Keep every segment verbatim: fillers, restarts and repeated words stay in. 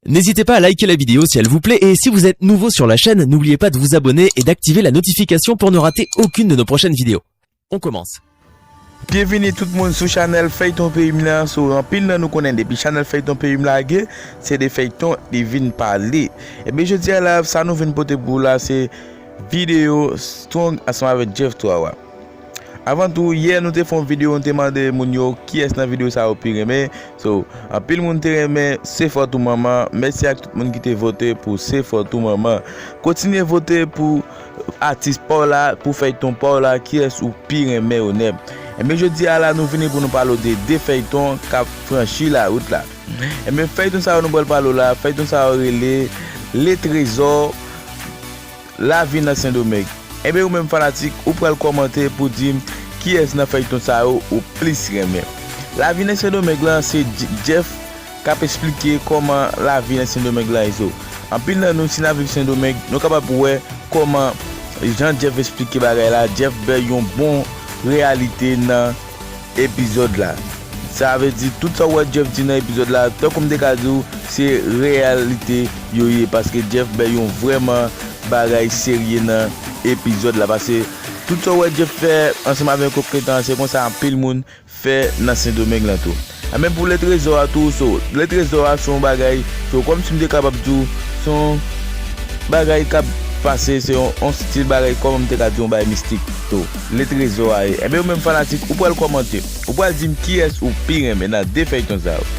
N'hésitez pas à liker la vidéo si elle vous plaît et si vous êtes nouveau sur la chaîne, n'oubliez pas de vous abonner et d'activer la notification pour ne rater aucune de nos prochaines vidéos. On commence. Byenvini tout moun sou chanèl Fèyton Peyi m nan. So, anpil nan nou konnen depi chanèl Fèyton Peyi m lage, se de fèyton li vin pale. Ebyen, jodi a la, sa nou vin pote pou ou la, se videyo Strong ansanm avèk Jeff Twawa. Avan tou, yè nou te fè yon videyo, nou te mande moun yo kiyès nan videyo sa yo pi renmen. So, anpil moun te renmen Se Fòt Ou Manman. Mèsi ak tout moun ki te vote pou Se Fòt Ou Manman. Kontinye vote pou atis pa w la, pou fèyton pa w la, kiyès ou pi renmen yo nèt. Ebyen, jodi a la, nou vini pou nou pale w de de fèyton k ap franchi lawout la. Ebyen, fèyton sa yo nou pral pale w la, fèyton sa yo rele Le Trésor, Lavi nan Sendomeng. Ebyen, ou menm fanatik, ou pral kòmante pou di m kiyès nan fèyton sa yo ou plis renmen. Lavi nan Sendomeng lan, se J-, Jeff k ap esplike kòman lavi nan Sendomeng lan ye. So, anpil nan nou, si n ap viv Sendomeng, nou kapab wè kòman jan Jeff esplike bagay la, Jeff bay yon bon reyalite nan epizòd la. Sa vle di, tout sa w wè Jeff di nan epizòd la, tankou m te ka di w, se reyalite yo ye, paske Jeff bay yon vrèman bagay serye nan epizòd la, paske tout sa w wè Jeff fè ansanm avèk Koketan, se konsa anpil moun fè nan Sendomeng lan tou. A, men pou Le Trésor a tou, so, Le Trésor a se yon bagay, so, kòmsi m te kapab di w, se yon bagay k ap pase, se yon, yon stil bagay, kòman m te ka di w, yon bagay mistik tou. Le Trésor a ye. Ebyen, ou menm fanatik, ou pral kòmante. Ou pral di m kiyès ou pi renmen nan de fèyton sa yo.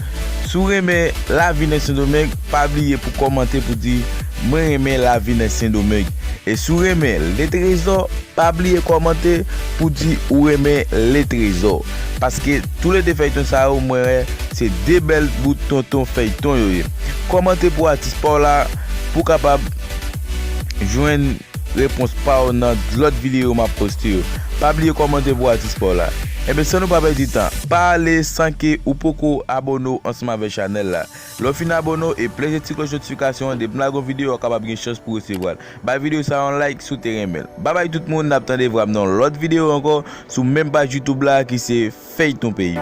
Si w renmen Lavi nan Sendomeng, pa bliye pou kòmante pou di, "Mwen renmen Lavi nan Sendomeng." E si w renmen Le Trésor, pa bliye kòmante pou di ou renmen Le Trésor. Paske toulede fèyton sa yo, mwen wè, se de bèl bout tonton fèyton yo ye. Kòmante pou atis pa w la, pou w kapab jwenn repons pa w nan lòt videyo m ap poste yo. Pa bliye kòmante pou atis pa w la. Ebyen, san nou pa pèdi tan, pa ale san ke ou poko abòne w ansanm avèk chanèl la. Lè w fin abòne w e plèze ti klòch notifikasyon an, depi m lage yon videyo, w kapab gen chans pou w resevwa l. Bay videyo sa a yon like si w te renmen l. Babay tout moun, n ap tande vwa m nan yon lòt videyo ankò sou menm paj YouTube la ki se Fèyton Peyi.